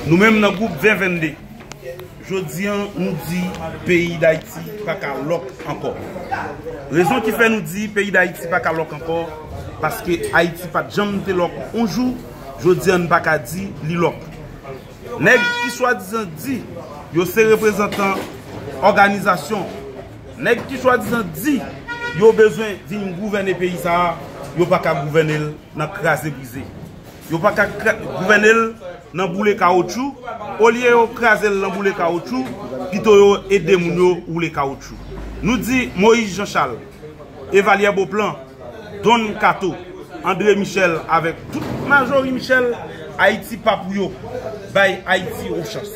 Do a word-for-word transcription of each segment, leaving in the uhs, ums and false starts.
Nou menm nan gwoup ven vennde, jodi a nou di peyi Dayiti pa ka lòk ankò. Rezon ki fè nou di peyi Dayiti pa ka lòk ankò, paske Ayiti pa t janm te lòk yon jou, jodi a n pa ka di li lòk. Nèg ki swadizan di yo se reprezantan òganizasyon, nèg ki swadizan di yo bezwen vin gouvène peyi sa a, yo pa ka gouvène l nan kraze brize. Yo pa ka kra- gouvène l nan boule kawotchou. Olye yo kraze l nan boule kawotchou, pito yo ede moun yo woule kawotchou. Nou di Moïse Jean Charles, Evalyè Beauplan, Don Kato, André Michel avèk tout Majori Michel, Ayiti pa pou yo. Bay Ayiti yon chans.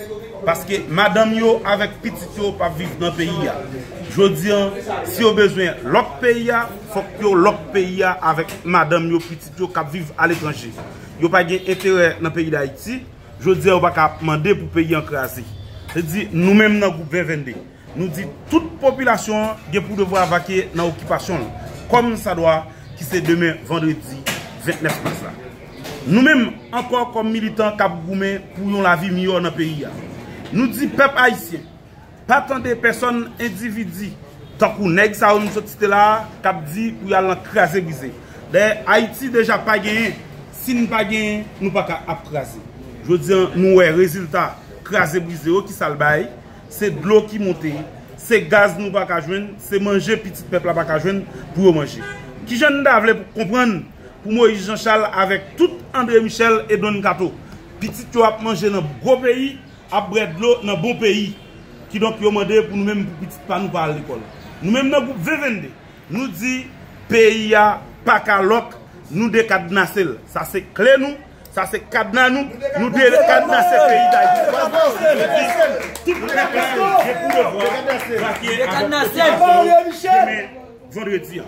Paske madanm yo avèk pitit yo p ap viv nan peyi a. Jodi a, si yo bezwen lòk peyi a, fòk yo lòk peyi a avèk madanm yo, pitit yo k ap viv aletranje. Yo pa gen enterè nan peyi Dayiti. Jodi a, yo pa ka ap mande pou peyi an kraze. Se di, nou menm nan gwoup ven vennde, nou di tout popilasyon an gen pou devwa vake nan okipasyon l, kòm sa dwa, ki se demen vandredi ventnèf mas la. Nou menm, ankò kòm militan k ap goumen pou yon lavi miyò nan peyi a, nou di pèp ayisyen, pa tande pèsòn endividi tankou nèg sa yo m sot site la a k ap di pou y al nan kraze brize. Dayè, Ayiti deja pa genyen. Si n pa genyen, nou pa ka ap kraze. Jodi a, nou wè rezilta kraze brize yo, ki sa l bay. Se dlo ki monte, se gaz nou pa ka jwenn, se manje pitit pèp la pa ka jwenn pou yo manje. Kijan n ta vle pou konprann pou Moïse Jean Charles avèk tout André Michel e Don Kato? Pitit yo ap manje nan gwo peyi, ap bwè dlo nan bon peyi. Kidonk, yo mande pou nou menm, pou pitit pa nou pa al lekòl. Nou menm nan gwoup ven vennde, nou di peyi a pa ka lòk, nou dekadnase l. Sa se kle nou, sa se kadna nou, nou dekadnase peyi Dayiti. Tout pèp la gen pou devwa vake avèk popilasyon demen vandredi a.